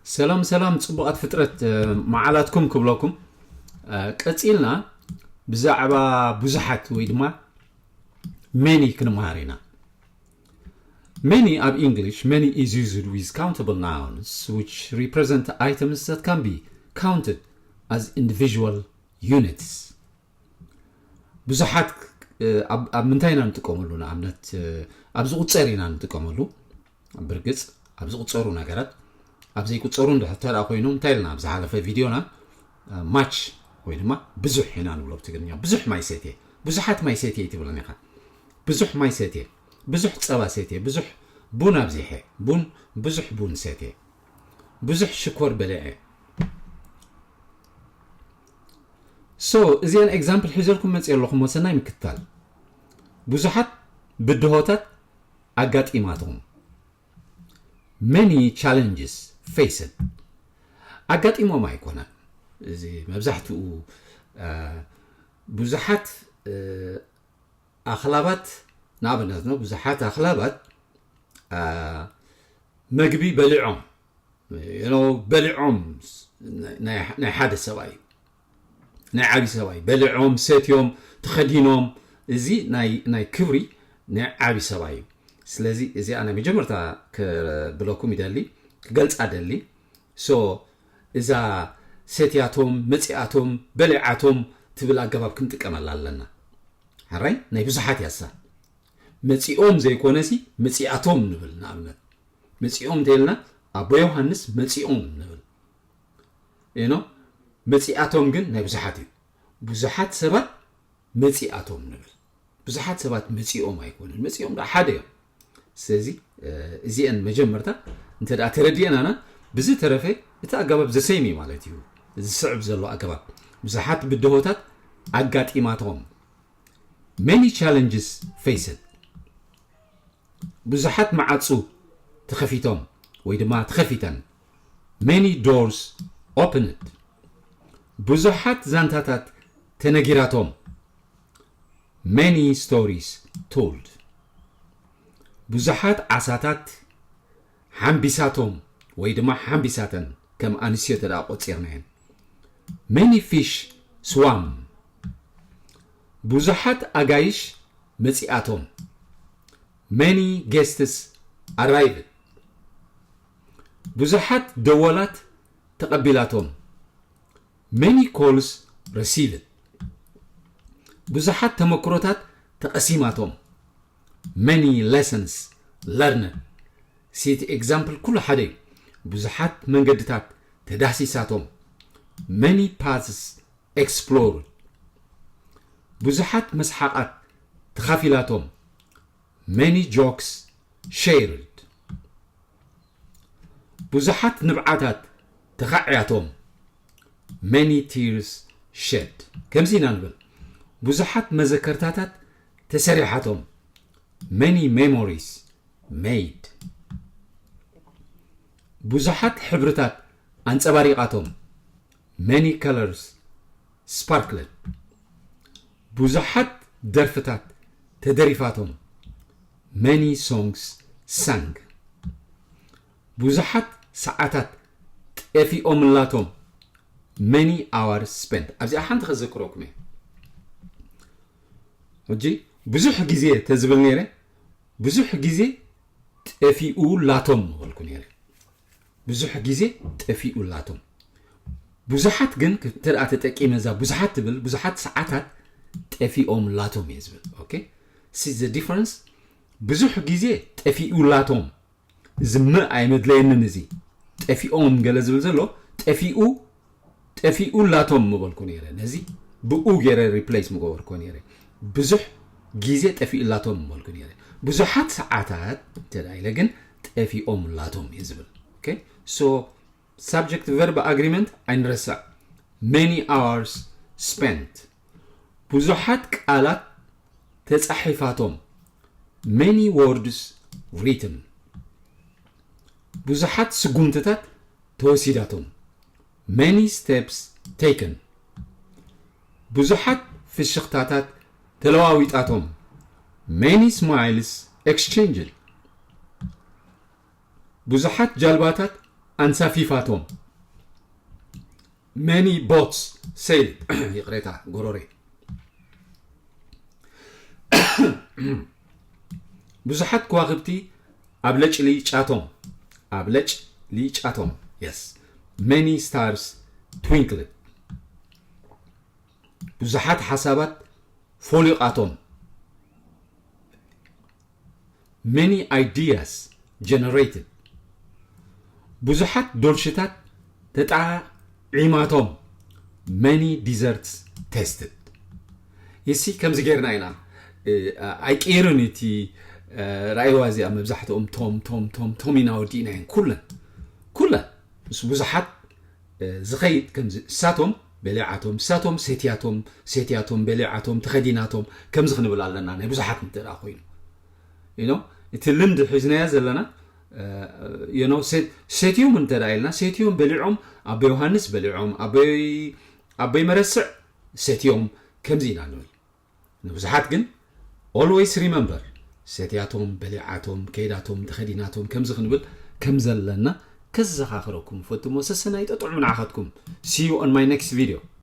ሰላም ሰላም ጽቡቓት ፍጥረት፣ መዓላትኩም ክብለኩም። ቀጺልና ብዛዕባ ብዙሓት ወይ ድማ many ክንመሃር ኢና። Many ኣብ English, many is used with countable nouns which represent items that can be counted as individual units. ብዙሓት ኣብ ምንታይ ኢና ንጥቀመሉ? ንኣብነት ኣብ ዝቑጸር ኢና ንጥቀመሉ። ብርግጽ ኣብ ዝቑጸሩ ነገራት፣ ኣብ ዘይቁጸሩ እንድሕር ተደኣ ኮይኖም እንታይ ኢልና ኣብ ዝሓለፈ ቪድዮና? ማች ወይ ድማ ብዙሕ ኢና ንብሎ ብትግርኛ። ብዙሕ ማይ ሰትየ፣ ብዙሓት ማይ ሰትየ ኣይትብልን ኢኻ። ብዙሕ ማይ ሰትየ፣ ብዙሕ ጸባ ሰትየ፣ ብዙሕ ቡን ኣብዚሐ፣ ቡን፣ ብዙሕ ቡን ሰትየ፣ ብዙሕ ሽኮር በሊዐ። So እዚአን example ሒዘልኩም መፅእ ኣለኹም። ወሰናይ ምክትታል። ብዙሓት ብድሆታት ኣጋጢማቶም። Many challenges faced። ኣጋጢሞም ኣይኮነን። እዚ መብዛሕትኡ ብዙሓት ኣኽላባት፣ ንኣብነት ነው፣ ብዙሓት ኣኽላባት መግቢ በሊዖም፣ በሊዖም ናይ ሓደ ሰብኣይ፣ ናይ ዓብዪ ሰብኣይ በሊዖም፣ ሰትዮም፣ ተኸዲኖም። እዚ ናይ ክብሪ ናይ ዓብዪ ሰብኣይ እዩ። ስለዚ እዚኣ ናይ መጀመርታ ክብለኩም ይደሊ፣ ክገልፃ ደሊ። So እዛ ሰትያቶም፣ መፂኣቶም፣ በሊዓቶም ትብል ኣገባብ ክንጥቀመላ ኣለና። ሕራይ ናይ ብዙሓት ያሳ። መፂኦም ዘይኮነሲ መፂኣቶም ንብል። ንኣብነት መፂኦም እንተይልና ኣቦ ዮሃንስ መፂኦም ንብል። ኖ፣ መፂኣቶም ግን ናይ ብዙሓት እዩ። ብዙሓት ሰባት መፂኣቶም ንብል። ብዙሓት ሰባት መፂኦም ኣይኮኑን፣ መፂኦም ደኣ ሓደ እዮም። ስለዚ እዚአን መጀመርታ እንተ ደኣ ተረዲአናና፣ ብዝተረፈ እቲ ኣገባብ ዘሰይም እዩ ማለት እዩ። ዝስዕብ ዘሎ ኣገባብ ብዙሓት ብድሆታት ኣጋጢማቶም። Many challenges faced። ብዙሓት መዓጹ ተኸፊቶም ወይ ድማ ተኸፊተን። Many doors opened። ብዙሓት ዛንታታት ተነጊራቶም። Many stories told። ብዙሓት ዓሳታት ሓምቢሳቶም ወይ ድማ ሓምቢሳተን፣ ከም ኣንስትዮ ተደኣ ቆጺርናየን። Many fish swam። ብዙሓት ኣጋይሽ መጺኣቶም። Many guests arrived። ብዙሓት ደወላት ተቐቢላቶም። Many calls received። ብዙሓት ተመክሮታት ተቐሲማቶም። Many lessons learned። See እቲ example ኩሉ ሓደ እዩ። ብዙሓት መንገድታት ተዳህሲሳቶም። Many paths explored። ብዙሓት መስሓቓት ተኻፊላቶም። Many jokes shared። ብዙሓት ንብዓታት ተኻዕያቶም። Many tears shed። ከምዚ ኢና ንብል። ብዙሓት መዘከርታታት ተሰሪሓቶም። Many memories made። ብዙሓት ሕብርታት ኣንጸባሪቓቶም። Many colors sparkled። ብዙሓት ደርፍታት ተደሪፋቶም። Many songs sung። ብዙሓት ሰዓታት ጠፊኦምላቶም። Many hours spent። ኣብዚኣ ሓንቲ ከዘክረኩም እየ። ሕጂ ብዙሕ ግዜ ተዝብል ነይረ፣ ብዙሕ ግዜ ጠፊኡላቶም ምበልኩ ነይረ። ብዙሕ ግዜ ጠፊኡላቶም። ብዙሓት ግን እንተ ደኣ ተጠቂመ እዛ ብዙሓት ትብል፣ ብዙሓት ሰዓታት ጠፊኦምላቶም እየ ዝብል። Okay? See the difference? ብዙሕ ግዜ ጠፊኡላቶም። እዚ ም ኣይመድለየንን። እዚ ጠፊኦም ገለ ዝብል ዘሎ፣ ጠፊኡ፣ ጠፊኡላቶም ምበልኩ ነይረ። ነዚ ብኡ ገይረ replace ምገበርኩ ነይረ። ብዙሕ ግዜ ጠፊኡላቶም ምበልኩ ነይረ። ብዙሓት ሰዓታት እንተ ደኣ ኢለ ግን ጠፊኦምላቶም እየ ዝብል። Okay? So subject verb agreement ኣይንረስዕ። Many hours spent። ብዙሓት ቃላት ተጻሒፋቶም። Many words written። ብዙሓት ስጉምትታት ተወሲዳቶም። Many steps taken። ብዙሓት ፍሽኽታታት ተለዋዊጣቶም። Many smiles exchanged። ብዙሓት ጃልባታት ኣንሳፊፋቶም many boats sail ይቕሬታ ጎሮሬ ብዙሓት ከዋኽብቲ ኣብ ለጭ ሊጫቶም ኣብ ለጭ ሊጫቶም yes many stars twinkled ብዙሓት ሓሳባት ፎሊቓቶም many ideas generated ብዙሓት ዶልሽታት ተጣዒማቶም many desserts tasted ይሲ ከምዚ ጌርና ኢና ኣይቅይርን እቲ ራእይዋ እዚኣ መብዛሕትኦም ቶም ቶም ቶም ቶም ኢና ወዲእና እየን ኩለን ኩለን ምስ ብዙሓት ዝኸይድ ከምዚ እሳቶም በሊዓቶም እሳቶም ሰትያቶም ሰትያቶም በሊዓቶም ተኸዲናቶም ከምዚ ክንብል ኣለና ናይ ብዙሓት እንተ ኮይኑ you know እቲ ልምዲ ሒዝናዮ ዘለና you know ሰትዮም እንተ ኢልና ሰትዮም በሊዖም ኣቦ ዮሃንስ በሊዖም ኣቦይ ኣቦይ መረስዕ ሰትዮም ከምዚ ኢና ንብል ንብዙሓት ግን always remember ሰትያቶም በሊዓቶም ከይዳቶም ተኸዲናቶም ከምዚ ክንብል ከም ዘለና ከዘኻኽረኩም ፈትሞ ሰሰናይ ጠጥዑም ንዓኻትኩም see you on my next video